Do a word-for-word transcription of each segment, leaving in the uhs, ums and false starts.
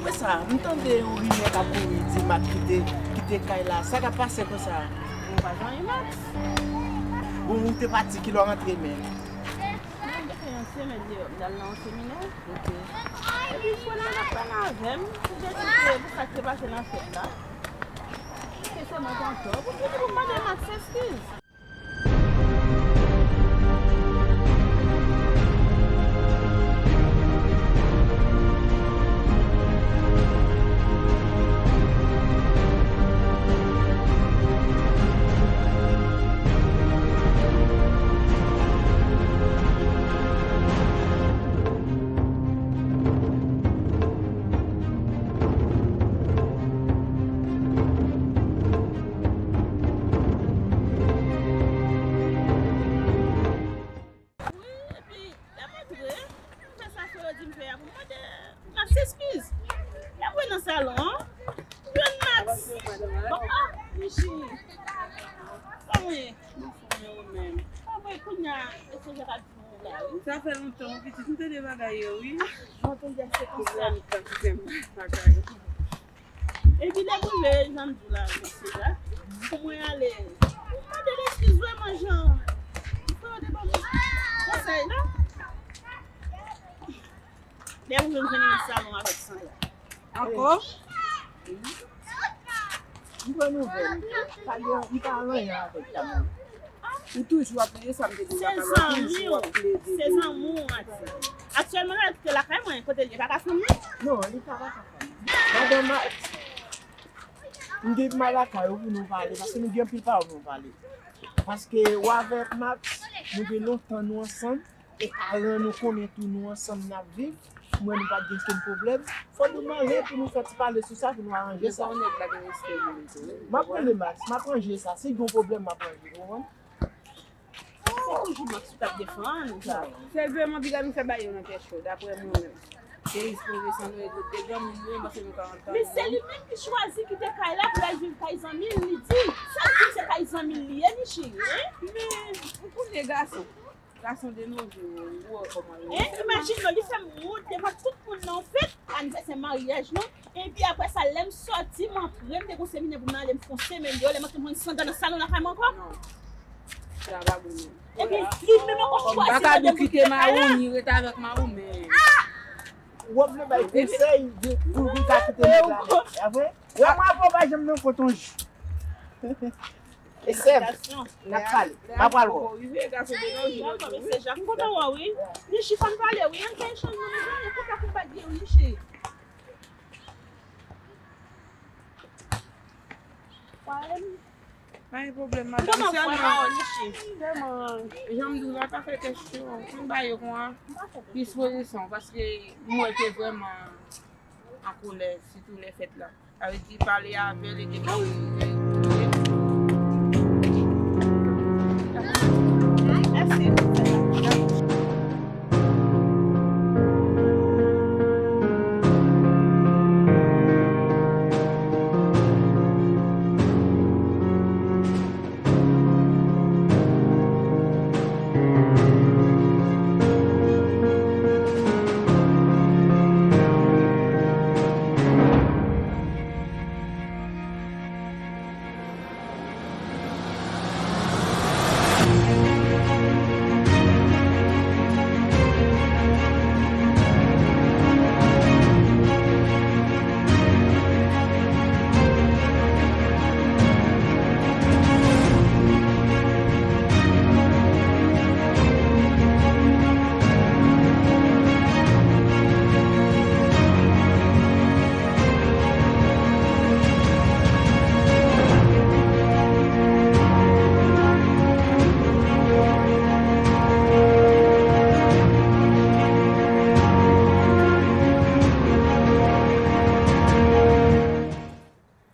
Konsa, m tande yon rimè k ap kouri di Max kite, kite kay la. Sa k ap pase konsa? Mwen pa janm Max. Bon, ou te pati, kilè w rantre menm? Mwen te fè yon semèn deyò, m t al nan yon seminè. Ok. Epi frè m nan ap pale avè m, pou m te eksplike pou sa k te pase nan fèt la. Ke se mwen t antò. Pou m vini pou m mande Max eskiz. Wi, epi lè m antre, m fè sa frè yo di m fè a pou m mande Max eskiz. Lè m rive nan salon an, m jwenn Max. Bon, ah, Michi. Kòman w ye? Anmwey, kounye a, e sonje k ap di nou la, wi. Sa fè lontan, wi, pitit, m tande bagay yo, wi. Ah, jan w tande a, se konsa. Epi lè m rive, jan m di w la, mesye la, pou mwen ale, m mande l eskiz vrèman, jan m fè yo te ban m konsèy la. Lè m rive, m jwenn li nan salon avèk Sandra. Ankò? M pran nouvèl. M pa gen, m pa anyen avèk Kamila. Ou toujou ap plede sa m te di w la, Kamila, ou toujou ap plede. Se zanmi w, Ati. Aktyèlman, l al kite lakay mwen, kote l ye, pa ka fanm nan? Non, li pa, pa ka fanm. Madan Max, m gen mal lakay ou pou nou pale, paske nou gen anpil pawòl pou nou pale. Paske ou avèk Max, nou gen lontan nou ansanm, e paran nou konnen tou nou ansanm n ap viv. Mwen, nou pa t gen okenn pwoblèm. Fò nou mande pou nou fè ti pale sou sa, pou nou aranje sa. M ap rele Max, m ap ranje sa. Si gen yon pwoblèm, m ap ranje l, ou konprann? Se toujou Max ou t ap defann. Sèl vrèman piga nou fè bagay yo nan tèt cho, daprè mwen menm. Se jis pwofesè nou e tout de granmoun nou, paske nou karant tan. Men se li menm ki chwazi kite kay la pou l al viv kay zanmi l, li di. Sa l di se kay zanmi l li ye, Michi, hein? Men, ou konnen gason. Gason de nos jours, ou wè kòman yo. Hein? Imajine non, li fè m wont devan tout moun nan yon fèt, anivèsè maryaj nou. Epi apre sa, lè m sòti, m antre, m te gon seminè pou m ale, m fè yon semèn deyò, lè m antre, m jwenn Sandra nan salon lakay mwen ankò. Non. Sa pa bon menm. Epi, li menm ankò chwazi mande m pou kite kay la. Ou ap nan bay konsèy, pou, pou ka kite nèg la. Apre, wè mwen ankò pa janm nan koton. E sèm, n ap pale. M ap pral wè w. Dakò, mesye Jak, m kontan wè w, wi. Nichi, fò n pale, wi. Ann fè echanj nan mezanmi, kontan pou m pa di w, Nichi. Pa gen pwoblèm, madanm. Sèlman, sèlman, jan m di w la, pa fè kèsyon. Konn bagay yo konsa, plis pozisyon, paske m wè l te vrèman an kolè, sitou lè fèt la. Sa vle di pale avè l e te ka rive. Mèsi.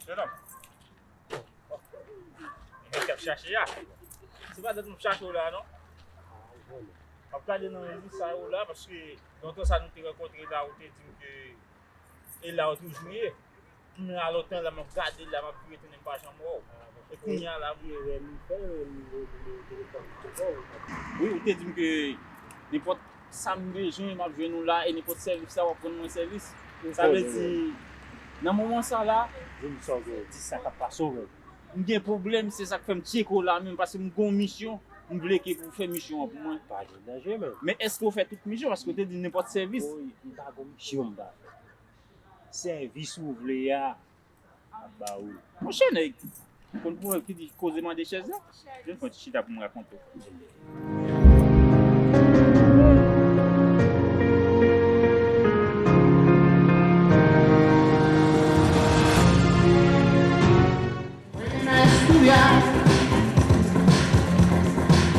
Jeune homme. Bon. E men k ap chache a. Se pa dat m ap chache w la, non. M ap gade nan rezo sa yo la, paske lontan sa nou te rankontre la, ou te di m ke e la ou toujou ye. Kounye a lontan la, m ap gade la, m ap vire tounen, m pa janm wè w. E kounye a la. Wi, ou te di m ke nenpòt sa m bezwen, m ap jwenn ou la, e nenpòt sèvis la, w ap rann mwen sèvis. Sa vle di, nan moman sa la, di m sa w gen, di sa k ap pase w menm. M gen pwoblèm, se sa k fè m tcheke w la menm, paske m gen yon misyon, m vle ke pou w fè misyon an pou mwen. Pa gen danje menm. Men èske w fè tout misyon? Paske w te di nenpòt sèvis. Woy, m pa gen misyon m pa fè. Sèvis ou vle a, m ap ba ou l. Monchè nèg, ou konn pwoblèm ki di koze mande chèz la? Vin fè yon ti chita pou m rakonte w. Ven a estudiar,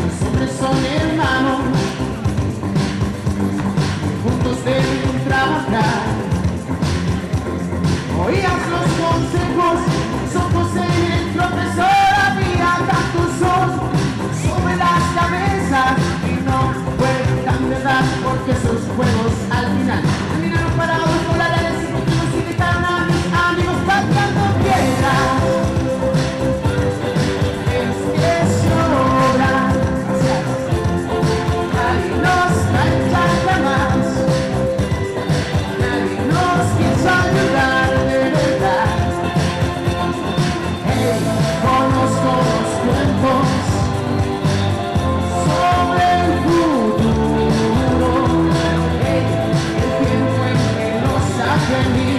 los hombres son hermanos, juntos deben trabajar. Oías los consejos, somos en el profesor había tantos ojos sobre las cabezas y no pueden tan verdad porque esos juegos al final terminaron parados por la ley sin motivos y dejaron a mis amigos pateando piedra. Es que llora, ay, nos cae lágrimas. Nadie nos quiso ayudar de verdad. Hey, conozco los cuentos sobre el futuro. Hey, el tiempo en que los aprendí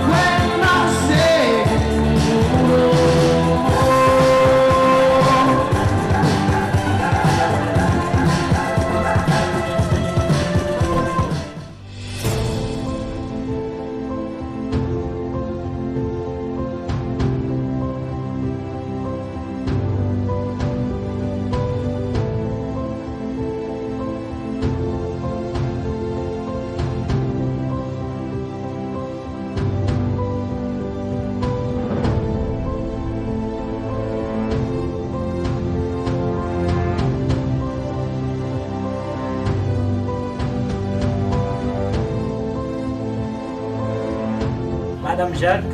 fue más seguro. Madanm Jacques.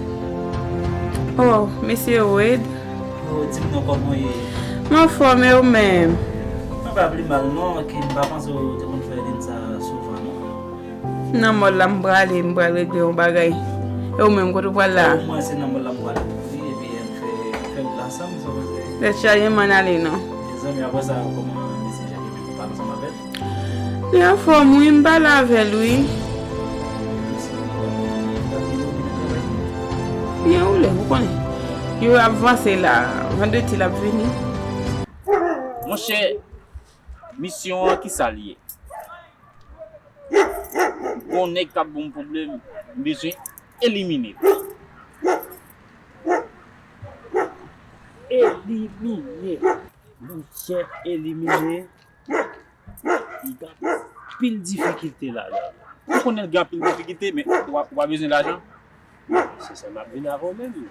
Oh, mesye Wade. Oh, di m non, kòman w ye? M anfòm, e ou menm? Mwen pa pli mal non, ki m pa panse w te konn fè liy sa souvan non. Nan mòl la m prale, m pral regle yon bagay. E ou menm, kote w pral la? Mwen se nan mòl la m prale tou wi, epi n fè, n fè wout la ansanm, sa vle di. Tèt chaje, m ann ale non. Mezanmi, apre sa, kòman mesye Jacques menm, ou pale ansanm avè l? Li anfòm wi, m pale avè l wi. Byen woule, ou konnen. Yo ap vanse la, vandredi l ap vini. Monchè, misyon an, kisa l ye? Gon nèg k ap ban m pwoblèm, m bezwen elimine l. Elimine. Monchè, elimine. Li gen anpil difikilte ladan. Ou konnen l gen anpil difikilte, men w a, w a bezwen lajan. Se sa m ap vin avè w menm.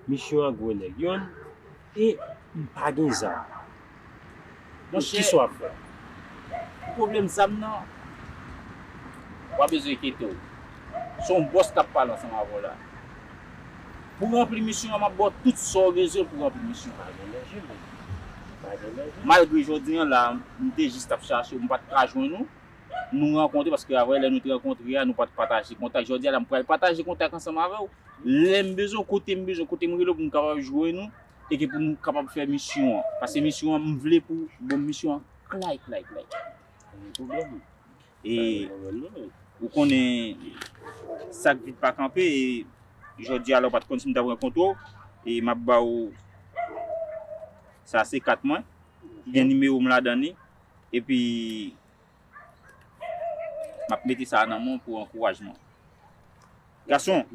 Misyon an gwo nèg youn, e m pa gen zam. Monchè, kisa w ap fè? Pou pwoblèm zam nan, w a bezwen enkyete w. Se yon bòs k ap pale ansanm avè w la. Pou ranpli misyon an, m ap ba w tout sa w bezwen pou ranpli misyon an. Pa gen danje, men. Pa gen danje. Malgre jodi an la, m te jis t ap chache w, m pa t ka jwenn ou. Nou rankontre, paske avè lè nou te rankontre a, nou pa t pataje kontak. Jodi a la, m pral pataje kontak ansanm avè w. Lè m bezwen w, kote m bezwen w, kote m rele w pou m kapab jwenn ou, e ke pou nou kapab fè misyon an. Paske misyon an, m vle pou w ban m misyon an klè, klè, klè. Pa gen pwoblèm. E ou konnen sa k vit pa kanpe, e jodi a la ou pa t konn si m t ap rankontre w, e m ap ba w, sa se kat mwen, ki gen nimewo m ladan li, epi m ap mete sa nan men w pou ankourajman. Gason,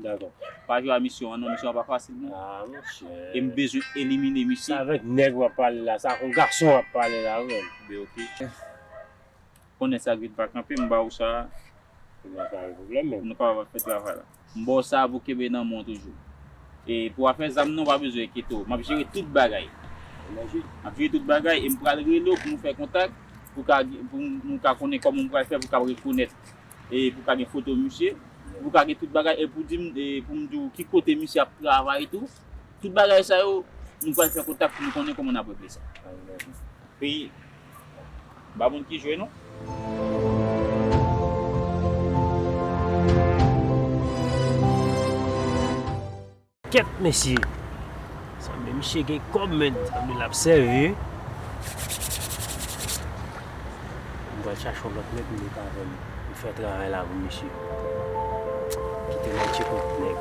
pa jwe a misyon an non, misyon an pa fasil non. Ah, monchè. E m bezwen elimine misye. Se avèk nèg w ap pale la, se ak yon gason w ap pale la, wi. Ben, oke. Konnen sa k vit pa kanpe, m ba ou sa. Pou nou kapab fè travay la. M ba w sa pou kenbe nan men w toujou. E pou afè zam nan, ou pa bezwen enkyete w. M ap jere tout bagay. M ap jere tout bagay e m pral rele w pou nou fè kontak, pou ka, pou nou ka konnen kòman m pral fè pou ka rekonèt. E pou ka gen foto misye, pou ka gen tout bagay, e pou di m, e pou m di w ki kote misye ap travay tou. Tout bagay sa yo, nou pral fè kontak pou nou konnen kòman n ap regle sa. Peyi, ba moun ki jwe nou. Kèt, mesye. Sanble misye gen kòb, menn. Sanble l ap sèvi. M pral chache yon lòt nèg m met avè m. M fè travay la pou misye. Kite m al tcheke yon nèg.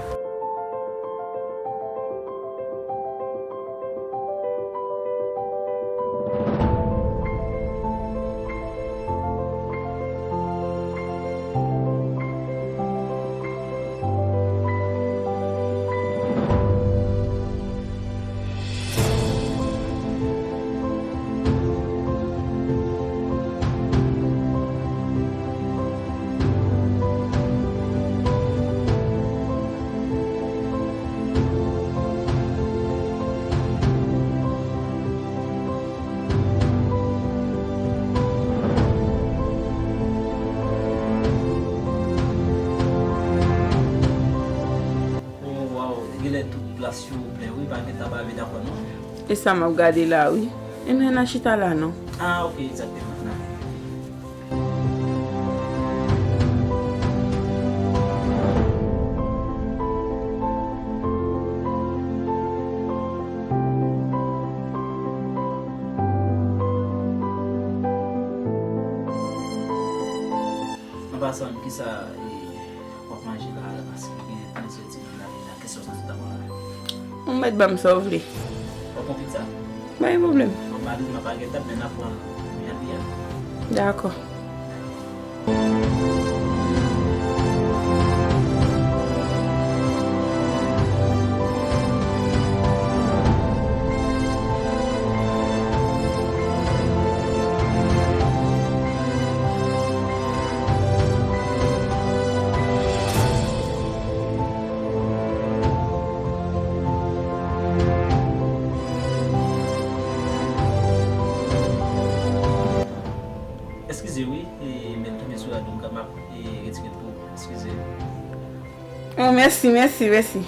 Oh, waw, genlè tout plas yo plen, wi, pa gen tan pa vin dakò, non? E sa m ap gade la, wi. Enben, n a chita la, non? Ah, ok, egzakteman. An pasan, kisa, e, w ap manje la, paske gen plizyè timoun la deja, kesyon sa sou tab la. Ou mèt ban m sa w vle. W ap pran pizza? Pa gen pwoblèm. Bon, malerezman, pa gen tab, men n ap pran vyann li a. Dakò. Eskize wi, e, men tonbe sou rad ou, m ka, m ap, e, retire l pou ou. Eskize. Oh, mèsi, mèsi, mèsi.